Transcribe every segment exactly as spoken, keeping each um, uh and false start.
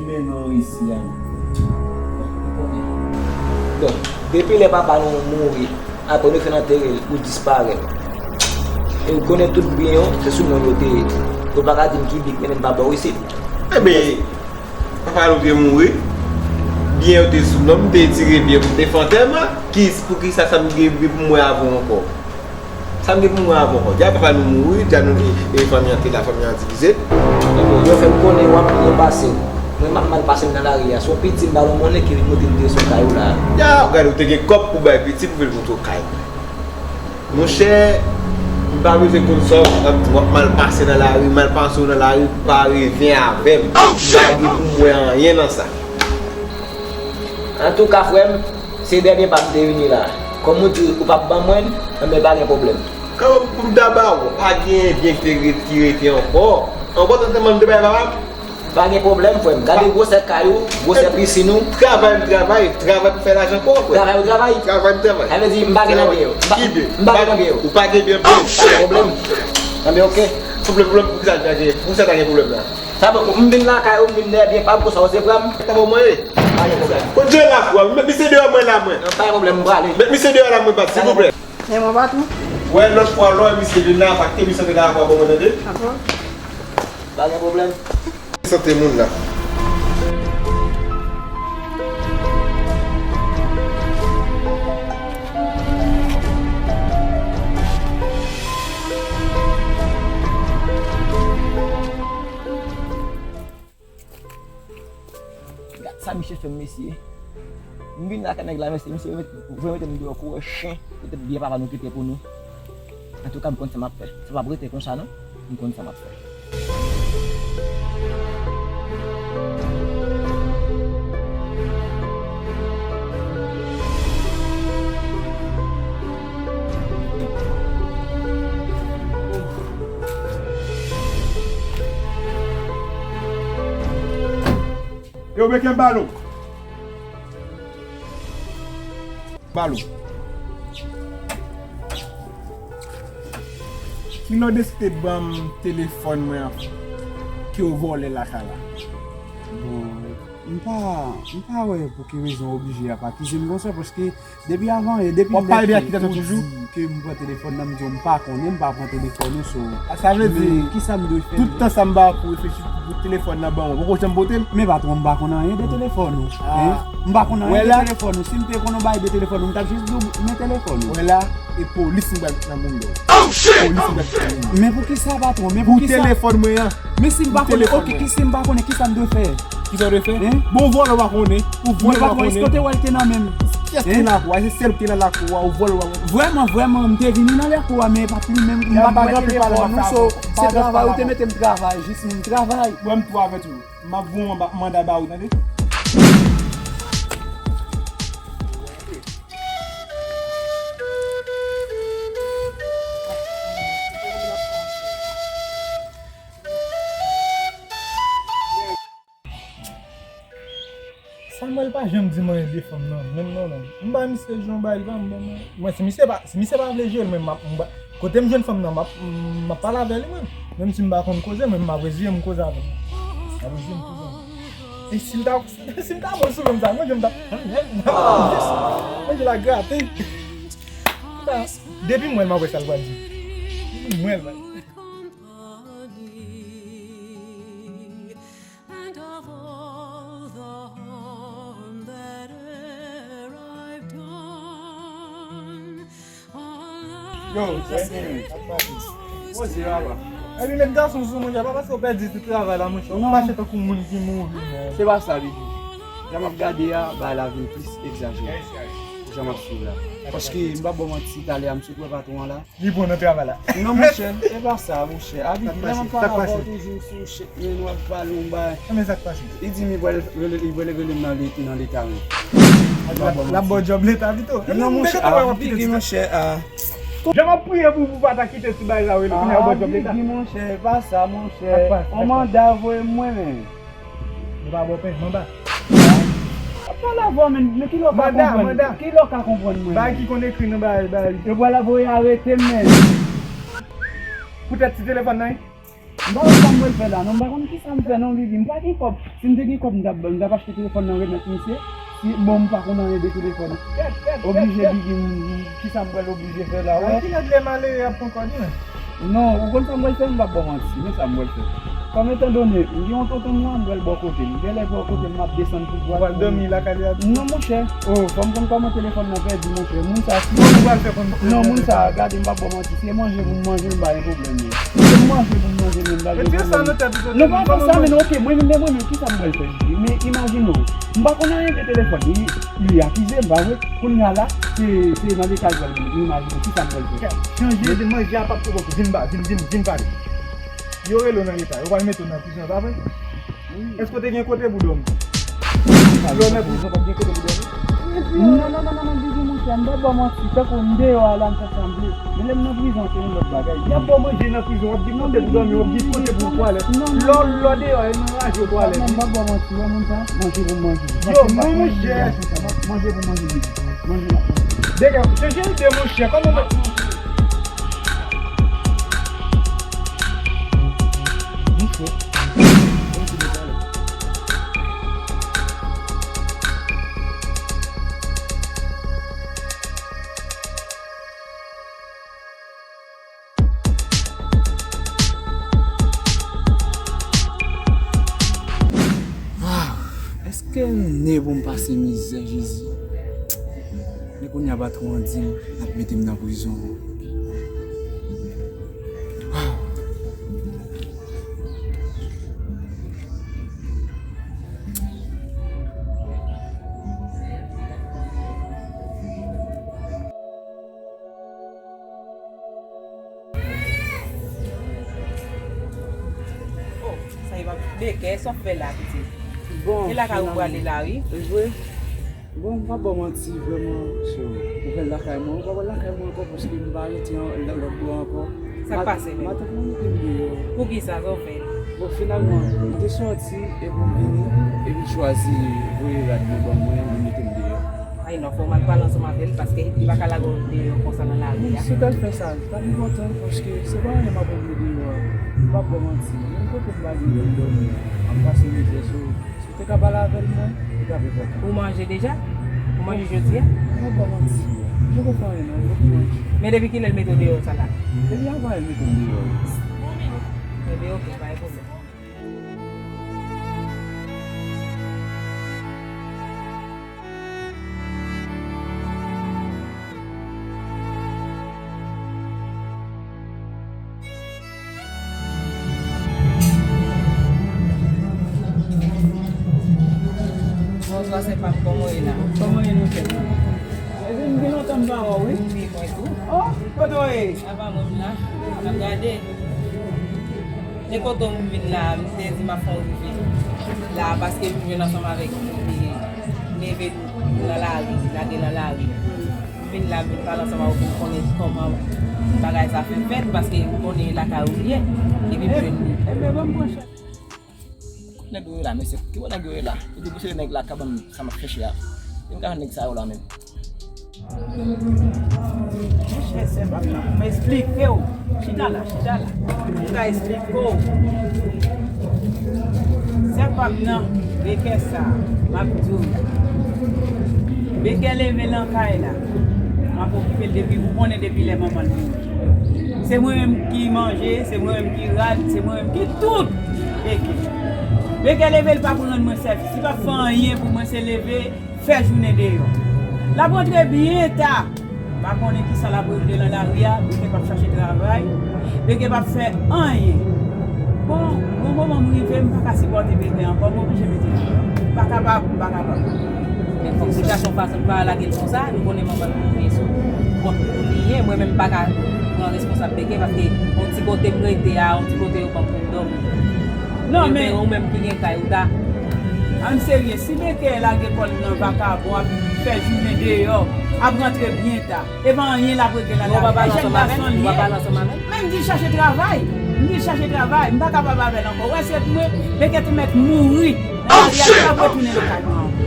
Men non isi a. Bon, depi lè papa nou mouri, apre nou fin antere l, ou disparèt. E ou konnen tout byen yo, se sou non yo te ye. Ou pa ka di m ki byen k mennen m pa ba w isit. Enben, papa nou te mouri, byen yo te sou non m, m te retire byen pou m te fè antèman. Ki, poukisa sa m gen pou m wè avè w ankò? Sa m gen pou m wè avè w ankò? Dja papa nou mouri, dja nou, e, e fanmi an te la, fanmi an divize. Yo fè m konnen w ap byen pase. Mwen m ap mal pase m nan lari a. Se yon piti m ba l yon monnen ki vin montre m te sou kay ou la. Ya, gade, ou te gen kòb pou bay piti pou vin montre w kay. Monchè, m pa bezwen konn sa w ap di m w ap mal pase nan lari, mal pase w nan lari, pa revyen avè m. M pa gen pou m wè anyen nan sa. Antouka, frè m, se dènye pa m te vini la. Kòm ou di ou p ap ban mwen l, enben pa gen pwoblèm. Kòm pou m ta ba w, pa gen byen ki te ret, ki rete ankò. Ankò, tande m te bay papa m. Pa gen pwoblèm, frè m. Gade gwosè kay ou, gwosè pisin ou. Travay m travay, travay pou fè lajan ankò, frè. Travay ou travay. Travay m travay. Sa vle di m pa gen nan byen yo. M pa, m pa gen nan byen yo. Ou pa gen byen pou mwen. Pa gen pwoblèm. Enben, oke. Souple, pwoblèm, pou ki sa ta gen, pou ki sa ta gen pwoblèm la? Sa bon, m vin lakay ou, m vin dèyè byen pa m, konsa w se frè m. Pa bon mwen ye. Pa gen pwoblèm. Kot Djela pou a? Met misye deyò mwen la mwen. Pa gen pwoblèm, m prale. Met misye deyò la mwen, bat, silvouplè. Men mwen pa tou. Wè, lòt fwa, lò misye vin la, pa kite misye antre lakay ou, bon mwen tande. Dakò. Pa gen pwoblèm. Sante moun la. Gad sa misye fè m, mesye. M vin lakay nèg la, mesye, misye voye mete m deyò kou chen, petèt byen papa nou kite pou nou. Antouka, m konn sa m ap fè. Sa p ap rete konsa, non. M konn sa m ap fè. Yo, men ken balon. Balon. Kino deside ban m telefòn mwen an ke w vòlè lakay la? Bon, m pa, m pa wè pou ki rezon w oblije ap akize m konsa, paske depi avan yè, depi lè ke ou di ke m pran telefòn nan, m di w m pa konnen, m pa pran telefòn ou, so. Sa vle di, men kisa m dwe fè? Tout tan sa m ba w pou reflechi pou telefòn nan ban mwen, poko janm pote l? Men patwon, m pa konn anyen de telefòn ou. M pa konn anyen de telefòn ou. Si m te konn yon bagay de telefòn ou, m t ap jis di w men telefòn ou. Wè la, e polis m pral met nan mounda w. Polis m pral met nan mounda w. Men poukisa, patwon? Men poukisa? Pou telefòn mwen an. Men si m pa konnen, oke, ki, si m pa konnen, kisa m dwe fè? Kisa w dwe fè? Bon, vòlè w pa konnen. Ou vòlè w pa konnen. Men patwon, èske w te wè l te nan men m? Kiyès ki nan lakou a? Se sèl ou ki nan lakou a, ou vòlè w pa konnen. Vrèman, vrèman, m te vini nan lakou a, men pa t li menm, m pa t wè telefòn ou, so, se travay ou te mete m travay, jis m travay. Wè m tou avèti w. M ap voye yon manda ba ou, tande? Samuel pa janm di m anyen de fanm nan, menm non, non. M ba misye jan bay li pa m ban mwen. Mwen, si misye pa, si misye pa vle jwe l, men m ap, m ba, kote m jwenn fanm nan, m ap, m ap pale avè li, mwen. Menm si m pa konn koze, men m ap reziye m koze avè l. M ap reziye m koze avè l. E si l ta, si l ta bon sou menm sa, mwen, jan m t ap, mwen, jan la grate. Depi mwen, m ap wè sa l pral di. Depi mwen, l pral di. And of all the harm that e'er I've done, all I Yo, poze papa. Epi met gason sou mwen, papa, paske w pèdi tout travay la, monchè. Ou mache tankou moun ki mouri, men. Se pa sa, Bibi. Jan m ap gade a, bagay la vin plis egzajere. Jan m ap swiv la. Paske, m pa ba w manti, talè a, m sot wè patwon an la. Li pran nan travay la. Non, monchè, se pa sa, monchè. Abidi, lè m ap pale avè w toujou sou chèk, men nou ap pale yon bagay. Sa k pase? Li di m li pral rele, li pral rele m nan leta, nan leta, wi. L ap ba w djòb leta pito. Non, monchè, Abidi, monchè, a. Jan m ap priye pou, pou pa ta kite ti bagay la, wi, kounye a w ba w djòb leta. Abidi, monchè, se pa sa, monchè. Sa k pase? On manda voye m mwen menm. Nou pa bò pen, manba. Ap pale avè w, men, men kilè w ka konprann? Manda, manda. Kilè w ka konprann mwen? Bagay ki konn ekri nan bagay, bagay. Yo pral voye arete m, men. Poutèt ti telefòn nan, wi. M pa konn sa m pral fè la, non, m pa konn ki sa m fè, non, Bibi. M pa gen kòb. Si m te gen kòb, m t ap, m t ap achte telefòn nan, remèt misye. Si, bon, m pa konn anyen de telefòn. Oblije, Bibi, m, m, ki sa m pral oblije fè la, wè? Kilè lè malere ap pran kòd, wi. Non, ou konn sa m pral fè, m p ap ba w manti, men sa m pral fè. Kòm etandone, m gen yon tonton m la, m pral bò kote l. Genlè bò kote l, m ap desann tout dwat. Ou pral dòmi lakay li ap. Non, monchè. Oh, fò m konn kòman telefòn nan pèdi, monchè. Moun sa, si. Kòman ou pral fè konn. Non, moun sa, gade, m p ap ba w manti. Si se manje pou m manje, m pa gen pwoblèm, non. Si se manje pou m manje, men m pa gen pwoblèm. Non, pa fè sa, men ok, mwen menm, mwen menm, ki sa m pral fè? Men imajine w, m pa konn anyen de telefòn. Li, li akize m, pa vre? Kounye a la, se, se nan leta l pral vin. Imajine w, ki sa m pral fè? Chanje de manje a p ap twò bon. Vin ba, vin, vin, vin pale. Yo rele w nan leta, yo pral mete w nan prizon, pa vre? Èske w te gen kote pou dòmi? Lè w nan prizon, pa t gen kote pou dòmi? Non, non, non, non, non, Bibi, monchè, m pa ba w manti, tankou m deyò a la, m fè sanble. Men lè m nan prizon, se yon lòt bagay. Y ap ba w manje nan prizon, w ap gen kote pou dòmi, w ap gen kote pou twalèt. Lè w, lè w deyò, yo nan raje w twalèt. Non, m pa ba w manti, wè moun sa, manje pou manje. Yo, non, monchè. Manje pou manje, Bibi. Manje la. Dega, chanje ide, monchè, kòman w mèt. Waw, èske m ne pou m pase mizè, Jezi? Men kounye a patwon an di m l ap mete m nan prizon. Waw. Oh, sa e pa Bekè, sa w fè la, pitit? Bon, e lakay ou prale la, wi. Vre? Bon, m pa ba w manti, vrèman, so, ou pral lakay mwen, ou pa pral lakay mwen ankò, paske m pa rete an, lè, lòt bò ankò. Sa k pase menm? Matant mwen mete m deyò. Poukisa, sa w fè? Bon, finalman, m te sòti, epi m vini, epi l chwazi voye rad mwen ban mwen, li mete m deyò. Ay non, fò w al pale ansanm avè l, paske li pa ka lage w deyò konsa nan lari a. Si w t al fè sa, li t ap enpòtan, paske se pa anyen m ap regle deyò a. M p ap ba w manti. Menm kote m pa gen pou m dòmi a, m ap pase mizè, so, si w te ka pale avè l, mwen, li t ap enpòtan. Ou manje deja? Ou manje jodi a? M p ap ba w manti. M poko fè anyen non, m poko manje. Men depi kilè l mete w deyò sa la? Depi avan yè l mete m deyò. Ebyen, oke, pa gen pwoblèm. Bonswa, sè pa m, kòman w ye la? Kòman w ye, non, sè? Ebyen, m gen lontan m pa wè w, wi. Wi, mwen tou. Oh, kote w ye? Apa mwen m la, m ap gade. Se kote w m vin la, m te di m ap fè yon rive la, paske m jwenn ansanm avèk li, neve nan lari, lage nan lari. M vin la, m vin pale ansanm avè w pou m konnen kòman bagay sa fè fèt, paske m konnen lakay ou l ye, epi m jwenn li. Ebyen, ban m pran chèz. Kot nèg yo ye la, mesye? Ki bò nèg yo ye la? Yo debouse nèg la ka ban m sa m ap chèche a. Ki m ka jwenn nèg sa yo la menm? Monchè, sè pa m nan, pou m esplike w. Chita la, chita la. M ka esplike w. Sè pa m nan, Bekè sa, m ap di w. Bekè leve nan kay la. M ap okipe l depi, ou konnen depi lè manman l mouri. Se mwen menm ki manje, se mwen menm ki rad, se mwen menm ki tout. Beke. Beke leve, li p ap rann mwen sèvis. Li p ap fè anyen pou mwen, se leve, fè jounen deyò. L ap rantre byen ta. M pa konnen kisa l ap regle nan lari a. Beke p ap chache travay. Beke p ap fè anyen. Bon, yon moman m rive, m pa ka sipòte Beke ankò, m oblije mete l deyò. M pa kapab, m pa kapab. Men fòk nou chache yon fason, nou pa lage l konsa, nou konnen manman l mouri sou kont nou li ye. Mwen menm m pa ka pran responsab Beke, paske yon ti kote m rete a, yon ti kote yo ban m pou m dòmi. Non, men ou menm ki gen kay, ou ta. Ann serye, si Beke lage kò l nan vakabon, ap fè jounen deyò, ap rantre byen ta. E pa anyen l ap regle lakay. Jèn gason li ye. Men m di l chache travay. M di l chache travay. M pa kapab avè l ankò. Ou wè, se mwen, Beke te mèt mouri nan lari a, li p ap retounen lakay mwen ankò.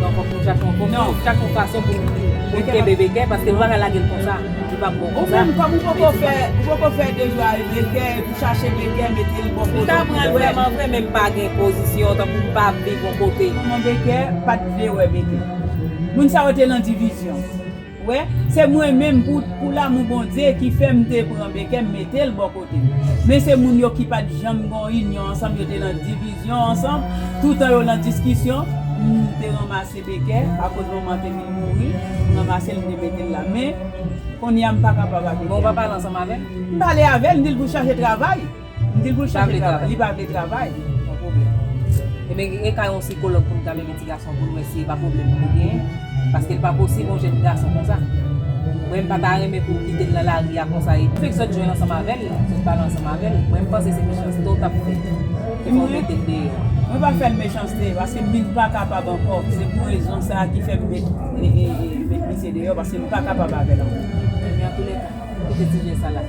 Non, fòk nou chache yon, fòk nou chache yon fason pou nou Pou l kenbe Bekè, paske l pa ka lage l konsa. Li p ap bon konsa. Ou menm, kòm ou poko fè, ou poko fè devwa Bekè, pou chache Bekè, mete l bò kote. M ta pran l vrèman vre, men m pa gen pozisyon, tankou m pa ap viv yon kote. Manman Bekè pa t vle wè Bekè. Moun sa yo te nan divizyon. Wè, se mwen menm pou, pou lanmou Bondye ki fè m te pran Bekè, m mete l bò kote m. Men se moun yo ki pa t janm gen yon inyon ansanm, yo te nan divizyon ansanm, toutan yo nan diskisyon, m te ranmase Bekè, akoz manman te vin mouri, m ranmase l, m te mete l la. Men, kounye a m pa kapab avèk Bekè. Bon, ou pa pale ansanm avè l? M pale avè l, m di l pou l chache travay. M di l pou l chache travay. Li pa vle travay. Pa pwoblèm. Ebyen, gen ka yon sikològ pou n t al mete ti gason pou n wè si e pa pwoblèm pou l genyen. Paske l pa posib yon jèn gason konsa. Mwen, m pa ta renmen pou w kite l nan lari a konsa. E fèk sot jwenn ansanm avè l, sot pale ansanm avè l. Mwen, m panse se mechanste w t ap fè. Ke fò w mete l deyò. Mwen pa fè l mechanste, paske m vin pa kapab ankò. Se pou rezon sa a ki fè m met, e, e, e, met misye deyò, paske m pa kapab avè l ankò. Ebyen, antoulèka, kite ti jès sa la.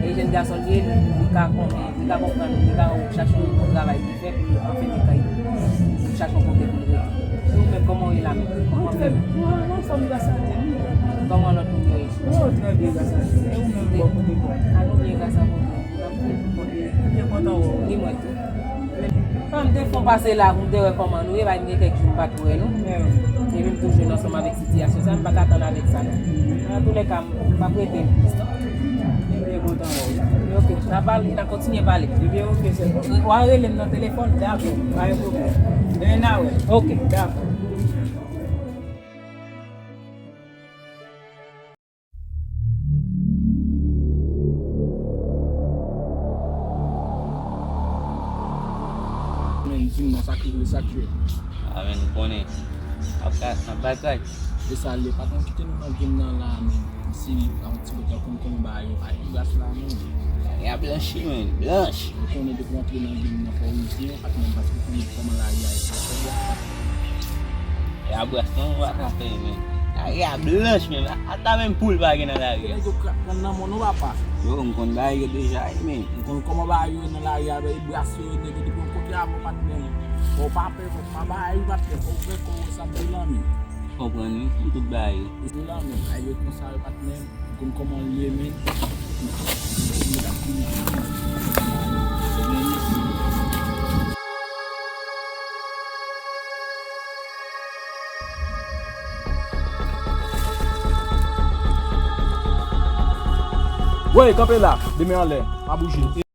E jèn gason li ye, li, li ka konnen, li ka konprann, li ka chache yon bon travay li fè pou l anfen li kay, pou l chache yon kote pou l rete. E ou menm, kòman w ye la menm? Kòman w fè? Mwen, mwen, anfòm, gras a Dye. Kòman lòt moun yo ye? Oh, trè byen, gras a Dye. E ou menm, bò kote bò? A nou byen, gras a Bondye. N ap fè pou Bondye. Byen kontan wè w. Ni mwen tou. An, m te fon pase la pou m te wè kòman nou ye, bay m gen kèk jou m pa t wè nou. Epi m toujou ansanm avèk sitiyasyon sa, m pa ka tann avèk sa non. Antoulèka, m p ap rete plis non. Ebyen, kontan wè w. Ebyen, oke, n a pale, n a kontinye pale. Ebyen, oke, sè. W a rele m nan telefòn? Dakò, pa gen pwoblèm. Ebyen, n a wè. Oke. Dakò. Men, di m non, sa k rive, sa k rive. A, men, nou konnen. Ap ka, ap bay kray. E sa l ye, patwon, kite nou nan game nan la, men. Si, yon ti bout tan pou n konn bagay yo, pa gen gras la, men. Lari a blanch, wi, men, blanch. Ou konnen depi w antre nan game nan, fò w rizye, patwon, paske w konnen kòman lari a ye, fò w rizye. E a bras non, ou pa ka fè, men. Lari a blanch, men. Ata menm poul pa gen nan lari a. Nèg yo k ap pran nan men nou, papa. Yo, m konn bagay yo deja, wi, men. M konn kòman bagay yo ye nan lari a, men, e bras yo, nèg yo depi yon kote a, bon, patnè. Fò w pa pè, fò w pa bagay, patnè. Fò w fè kò w sa bèl nan men. Konprann, wi, m tout bagay yo. Yo la, men, bagay yo konsa, yo patnè. Konn kòman l ye, men. Woy, kanpe la, de men anlè, pa bouje.